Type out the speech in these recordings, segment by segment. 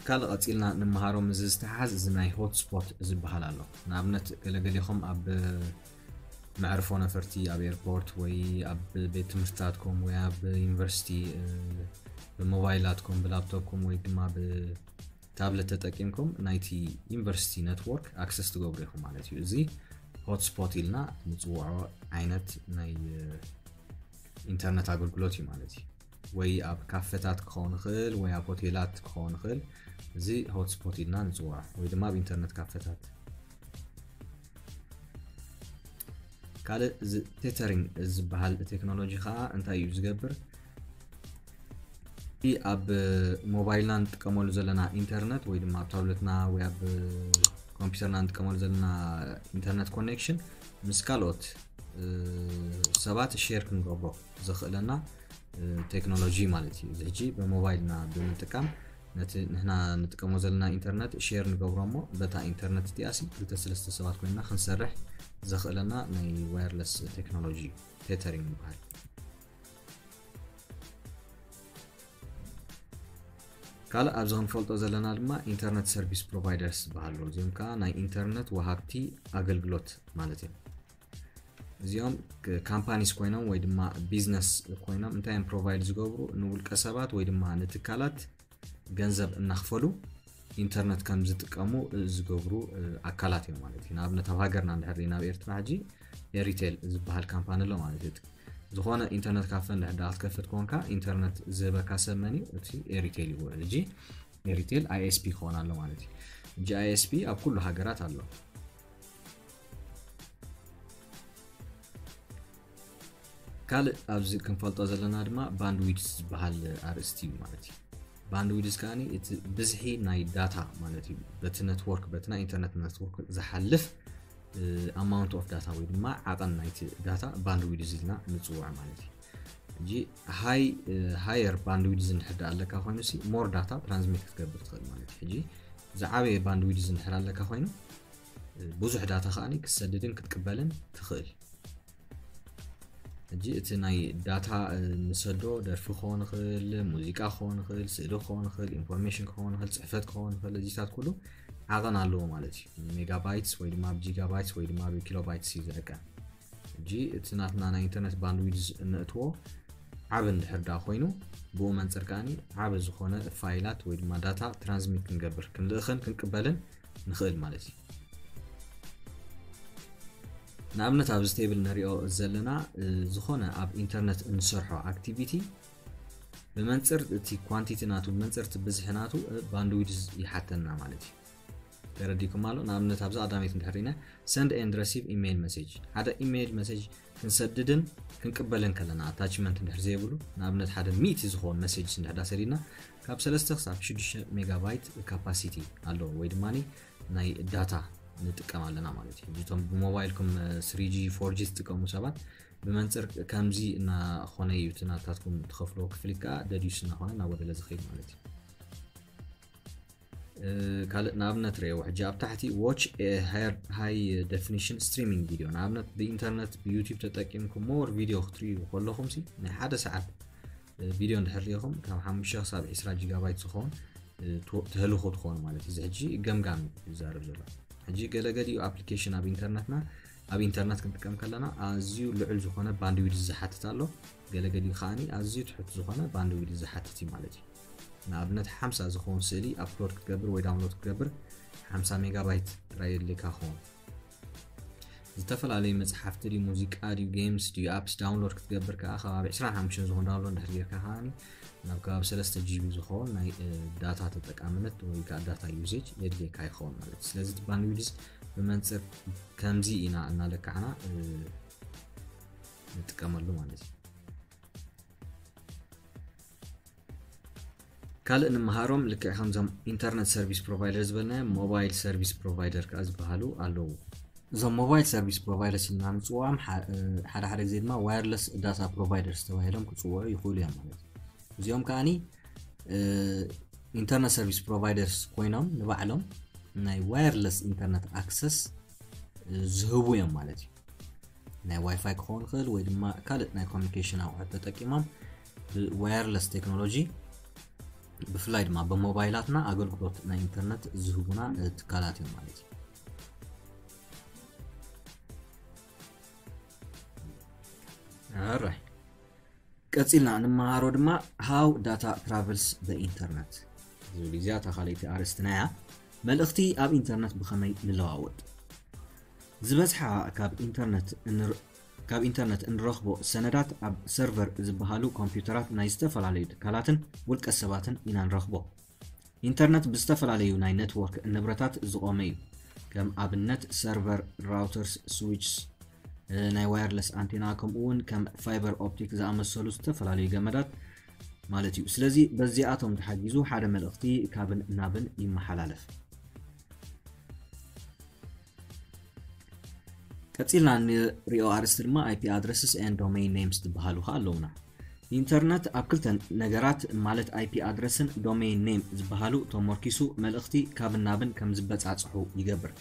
ካልእ ቀፂልና ንምሃሮ፣ እዚ ዝተሓዝ እዚ ናይ ሆትስፖት ዝበሃል ኣሎ። ንኣብነት ገለገሌኹም ኣብ መዕርፎ ነፈርቲ፣ ኣብ ኤርፖርት ወይ ኣብ ቤት ትምህርትታትኩም ወይ ኣብ ዩኒቨርሲቲ ብሞባይላትኩም ብላፕቶፕኩም ወይ ድማ ብታብለት ተጠቂምኩም ናይቲ ዩኒቨርሲቲ ነትወርክ ኣክሰስ ትገብሩ ኢኹም ማለት እዩ። እዚ ሆትስፖት ኢልና ንፅውዖ ዓይነት ናይ ኢንተርነት ኣገልግሎት እዩ ማለት እዩ። ወይ ኣብ ካፈታት ክኸውን ይኽእል ወይ ኣብ ሆቴላት ክኸውን ይኽእል። እዚ ሆትስፖት ኢልና ንፅውዖ ወይ ድማ ኣብ ኢንተርነት ካፈታት። ካልእ እዚ ቴተሪንግ ዝበሃል ቴክኖሎጂ ከዓ እንታይ እዩ ዝገብር? እቲ ኣብ ሞባይልና ንጥቀመሉ ዘለና ኢንተርነት ወይ ድማ ኣብ ታብለትና ወይ ኣብ ኮምፒውተርና ንጥቀመሉ ዘለና ኢንተርነት ኮኔክሽን ምስ ካልኦት ሰባት ሼር ክንገብሮ ዘኽእለና ቴክኖሎጂ ማለት እዩ። እዚ ሕጂ ብሞባይልና ብምጥቃም ነቲ ንሕና ንጥቀሞ ዘለና ኢንተርነት ሼር ንገብሮ እሞ በታ ኢንተርነት እቲኣሲ ክልተ ሰለስተ ሰባት ኮይንና ክንሰርሕ ዘኽእለና ናይ ዋየርለስ ቴክኖሎጂ እዩ። ቴተሪንግ ይበሃል። ካልእ ኣብዚ ክንፈልጦ ዘለና ድማ ኢንተርነት ሰርቪስ ፕሮቫይደርስ ዝበሃሉ፣ እዚኦም ከዓ ናይ ኢንተርነት ወሃብቲ ኣገልግሎት ማለት እዮም። እዚኦም ካምፓኒስ ኮይኖም ወይ ድማ ቢዝነስ ኮይኖም እንታይ እዮም ፕሮቫይድ ዝገብሩ? ንውልቀ ሰባት ወይ ድማ ንትካላት ገንዘብ እናኽፈሉ ኢንተርነት ከም ዝጥቀሙ ዝገብሩ ኣካላት እዮም ማለት እዩ። ንኣብነት ኣብ ሃገርና እንድሕር ርኢና ኣብ ኤርትራ ሕጂ ኤሪቴል ዝበሃል ካምፓኒ ኣሎ ማለት እዩ። ዝኾነ ኢንተርነት ካፈ እንድሕር ዳ ክትከፍት ኮንካ ኢንተርነት ዝህበካ ሰብ መን እዩ? እቲ ኤሪቴል እዩ። ሕጂ ኤሪቴል ኣይኤስፒ ክኾን ኣሎ ማለት እዩ። ሕጂ ኣይኤስፒ ኣብ ኩሉ ሃገራት ኣሎ። ካልእ ኣብዚ ክንፈልጦ ዘለና ድማ ባንድዊድስ ዝበሃል ኣርእስቲ እዩ ማለት እዩ። ባንድዊድስ ከኣ እቲ ብዝሒ ናይ ዳታ ማለት እዩ። በቲ ነትወርክ በቲ ናይ ኢንተርነት ነትወርክ ዝሓልፍ ኣማውንት ኦፍ ዳታ ወይ ድማ ዓቐን ናይቲ ዳታ ባንድዊድስ ኢልና ንፅውዖ ማለት እዩ። ሕጂ ሃይ ሃየር ባንድዊድስ እንድሕር ዳ ኣለካ ኮይኑ ሲ ሞር ዳታ ትራንስሚት ክትገብር ትኽእል ማለት እዩ። ሕጂ ዝዓበየ ባንድዊድስ እንድሕር ኣለካ ኮይኑ ብዙሕ ዳታ ከዓኒ ክትሰድድን ክትቅበልን ትኽእል። ሕጂ እቲ ናይ ዳታ ንሰዶ ደርፊ ክኸውን ይኽእል፣ ሙዚቃ ክኸውን ይኽእል፣ ስእሊ ክኸውን ይኽእል፣ ኢንፎርሜሽን ክኸውን ይኽእል፣ ፅሕፈት ክኸውን ይኽእል፣ እዚታት ኩሉ ዓቐን ኣለዎ ማለት እዩ። ሜጋባይትስ ወይ ድማ ኣብ ጂጋባይትስ ወይ ድማ ኣብ ኪሎባይትስ እዩ ዝዕቀን። ሕጂ እቲ ናትና ናይ ኢንተርነት ባንድዊድዝ እንእትዎ ዓብ እንድሕር ዳ ኮይኑ ብኡ መንፅር ከዓኒ ዓብ ዝኾነ ፋይላት ወይ ድማ ዳታ ትራንስሚት ክንገብር ክንልእኽን ክንቅበልን ንኽእል ማለት እዩ። ንኣብነት ኣብዚ ቴብል ንሪኦ ዘለና ዝኾነ ኣብ ኢንተርነት እንሰርሖ ኣክቲቪቲ ብመንፅር እቲ ኳንቲቲ ናቱ ብመንፅር እቲ ብዝሒ ናቱ ባንድዊድዝ ይሓተና ማለት እዩ። ተረዲኩም ኣሎ። ንኣብነት ኣብዚ ቀዳመይቲ እንድሕር ኢና send and receive email message ሓደ ኢሜይል መሴጅ ክንሰድድን ክንቅበልን ከለና ኣታችመንት እንድሕር ዘይብሉ ንኣብነት ሓደ ሚእቲ ዝኸውን መሴጅ እንድሕር ሰዲድና ካብ ሰለስተ ክሳብ ሽዱሽተ ሜጋባይት ካፓሲቲ ኣለዎ ወይ ድማ ናይ ዳታ ንጥቀም ኣለና ማለት እዩ። እቶም ብሞባይልኩም ስሪ ጂ ፎር ጂ ትጥቀሙ ሰባት ብመንፅር ከምዚ እናኾነ እዩ እቲ ናታትኩም ትኸፍልዎ ክፍሊት ከዓ ደዲዩስ እናኾነ እናጎደለ ዝኸይድ ማለት እዩ። ካልእ ንኣብነት ርእይዎ ሕጂ ኣብ ታሕቲ watch high definition streaming video ንኣብነት ብኢንተርነት ብዩቲብ ተጠቂምኩም ሞር ቪድዮ ክትርእዩ ከለኹም ሲ ናይ ሓደ ሰዓት ቪድዮ እንድሕር ሪኢኹም ካብ ሓሙሽተ ክሳብ ዒስራ ጂጋባይት ዝኸውን ተህልኹ ትኾኑ ማለት እዩ። እዚ ሕጂ ገምጋም ይዛረብ ዘሎ ሕጂ ገለገሊኡ ኣፕሊኬሽን ኣብ ኢንተርነትና ኣብ ኢንተርነት ክንጥቀም ከለና ኣዝዩ ልዑል ዝኾነ ባንድዊድዝ ዝሓትት ኣሎ። ገለገሊኡ ከዓኒ ኣዝዩ ትሑት ዝኾነ ባንድዊድዝ ዝሓትት እዩ ማለት እዩ። ንኣብነት ሓምሳ ዝኸውን ስእሊ ኣፕሎድ ክትገብር ወይ ዳውንሎድ ክትገብር ሓምሳ ሜጋባይት ጥራይ የድልየካ ክኸውን። ዝተፈላለዩ መፅሓፍቲ ድዩ ሙዚቃ ድዩ ጌምስ ድዩ ኣፕስ ዳውንሎድ ክትገብር ከዓ ከባቢ ዕስራን ሓሙሽተን ዝኸውን ዳውንሎድ እንድሕር ጌርካ ከዓ ናብ ከባቢ ሰለስተ ጂቢ ዝኸውን ናይ ዳታ ተጠቃምነት ወይ ከዓ ዳታ ዩዜጅ የድልየካ ይኸውን ማለት እዩ። ስለዚ እቲ ባንድዊድዝ ብመንፅር ከምዚ ኢና እናለካዕና ንጥቀመሉ ማለት እዩ። ካልእ ንምሃሮም ልክዕ ከምዞም ኢንተርነት ሰርቪስ ፕሮቫይደር ዝበልናዮም ሞባይል ሰርቪስ ፕሮቫይደር ከዓ ዝበሃሉ ኣለዉ። እዞም ሞባይል ሰርቪስ ፕሮቫይደርስ ኢልና ንፅውዖም ሓደ ሓደ ግዜ ድማ ዋየርለስ ዳታ ፕሮቫይደርስ ተባሂሎም ክፅውዑ ይኽእሉ እዮም ማለት እዩ። እዚኦም ከዓኒ ኢንተርነት ሰርቪስ ፕሮቫይደርስ ኮይኖም ንባዕሎም ናይ ዋየርለስ ኢንተርነት ኣክሰስ ዝህቡ እዮም ማለት እዩ። ናይ ዋይፋይ ክኸውን ይኽእል ወይ ድማ ካልእ ናይ ኮሚኒኬሽን ኣቑሑት ተጠቂሞም ብዋየርለስ ቴክኖሎጂ ብፍላይ ድማ ብሞባይላትና ኣገልግሎት ናይ ኢንተርነት ዝህቡና ትካላት እዮም ማለት እዩ። ኣራይ ቀፂልና እንመሃሮ ድማ how data travels the internet ዝብል እዩ። እዚኣ እታ ካልኣይቲ ኣርእስትና እያ። መልእኽቲ ኣብ ኢንተርነት ብኸመይ ንለዋወጥ? ዝበዝሓ ካብ ኢንተርነት እንር- ካብ ኢንተርነት እንረኽቦ ሰነዳት ኣብ ሰርቨር ዝበሃሉ ኮምፒውተራት ናይ ዝተፈላለዩ ትካላትን ውልቀ ሰባትን ኢና ንረኽቦ። ኢንተርነት ብዝተፈላለዩ ናይ ኔትወርክ ንብረታት ዝቖመ እዩ። ከም ኣብነት ሰርቨር፣ ራውተርስ፣ ስዊችስ፣ ናይ ዋየርለስ ኣንቴና ከምኡ እውን ከም ፋይበር ኦፕቲክ ዝኣመሰሉ ዝተፈላለዩ ገመዳት ማለት እዩ። ስለዚ በዚኣቶም ተሓጊዙ ሓደ መልእኽቲ ካብን ናብን ይመሓላለፍ። ቀፂልና ንሪኦ ኣርእስቲ ድማ IP addresses and domain names ዝበሃሉ ከዓ ኣለውና። ኢንተርነት ኣብ ክልተ ነገራት ማለት IP ኣድረስን ዶሜይን ኔም ዝበሃሉ ተሞርኪሱ መልእኽቲ ካብን ናብን ከም ዝበፃፅሑ ይገብር።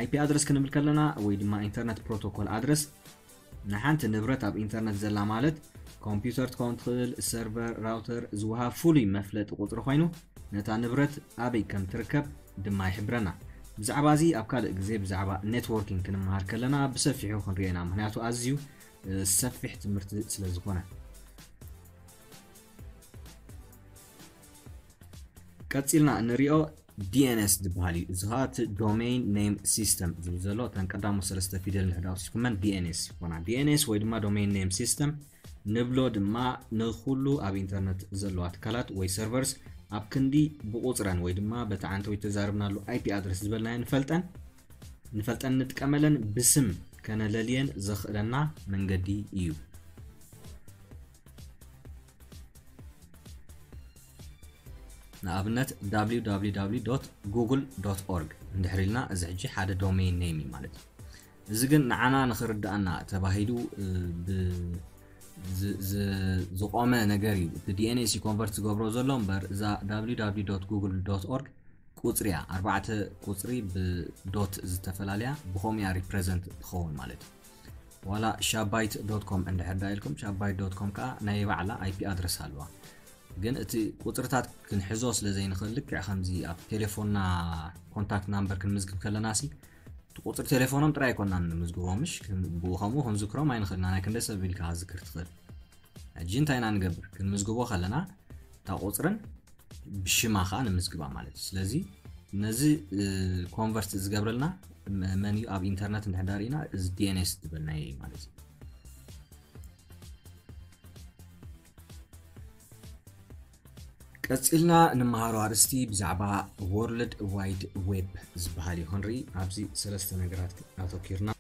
IP ኣድረስ ክንብል ከለና ወይ ድማ ኢንተርነት ፕሮቶኮል ኣድረስ ንሓንቲ ንብረት ኣብ ኢንተርነት ዘላ ማለት ኮምፒውተር ትኸውን ትኽእል፣ ሰርቨር፣ ራውተር ዝወሃብ ፍሉይ መፍለጢ ቁፅሪ ኮይኑ ነታ ንብረት ኣበይ ከም ትርከብ ድማ ይሕብረና። ብዛዕባ እዚ ኣብ ካልእ ግዜ ብዛዕባ ኔትወርኪንግ ክንመሃር ከለና ብሰፊሑ ክንሪኦ ኢና፣ ምክንያቱ ኣዝዩ ሰፊሕ ትምህርቲ ስለ ዝኾነ። ቀፂልና እንሪኦ DNS ዝበሃል እዩ። እዚ ከዓ እቲ ዶሜይን ኔም ሲስተም ዝብል ዘሎ እተን ቀዳሞት ሰለስተ ፊደል ንሕዳ ወሲድኩመን DNS ይኾና። DNS ወይ ድማ ዶሜይን ኔም ሲስተም ንብሎ ድማ ንኩሉ ኣብ ኢንተርነት ዘለዋ ትካላት ወይ ሰርቨርስ ኣብ ክንዲ ብቁፅረን ወይ ድማ በቲ ዓንተዊት ተዛርብናሉ IP ኣድረስ ዝበልናዮ ንፈልጠን ንፈልጠን ንጥቀመለን ብስም ከነለልየን ዘኽእለና መንገዲ እዩ። ንኣብነት www google org እንድሕር ኢልና እዚ ሕጂ ሓደ ዶሜይን ኔም እዩ ማለት እዩ። እዚ ግን ንዓና ንኽርድኣና ተባሂሉ ዝቆመ ነገር እዩ። እቲ DNS እዩ ኮንቨርት ዝገብሮ ዘሎ እምበር እዛ www google org ቁፅሪ እያ። ኣርባዕተ ቁፅሪ ብዶት ዝተፈላለያ ብኸምኡ እያ ሪፕሬዘንት ትኸውን ማለት እዩ። ዋላ ሻባይት ዶት ኮም እንድሕር ዳ ኢልኩም ሻባይት ዶት ኮም ከዓ ናይ ባዕላ IP ኣድረስ ኣለዋ። ግን እቲ ቁፅርታት ክንሕዞ ስለ ዘይንኽእል ልክዕ ከምዚ ኣብ ቴሌፎንና ኮንታክት ናምበር ክንምዝግብ ከለና ሲ እቲ ቁፅሪ ቴሌፎኖም ጥራይ ኣይኮናን ንምዝግቦ ምሽ ብኡ ከምኡ ክንዝክሮም ኣይንኽእልና ናይ ክንደ ሰብ ኢልካ ዝክር ትኽእል። ሕጂ እንታይ ኢና ንገብር? ክንምዝግቦ ከለና እታ ቁፅርን ብሽማ ከዓ ንምዝግባ ማለት እዩ። ስለዚ ነዚ ኮንቨርት ዝገብረልና መን እዩ? ኣብ ኢንተርነት እንድሕዳር ኢና እዚ DNS ዝበልናዮ እዩ ማለት እዩ። ቀፂልና ንመሃሮ ኣርእስቲ ብዛዕባ ወርልድ ዋይድ ዌብ ዝበሃል እዩ ክንርኢ። ኣብዚ ሰለስተ ነገራት ኣተኪርና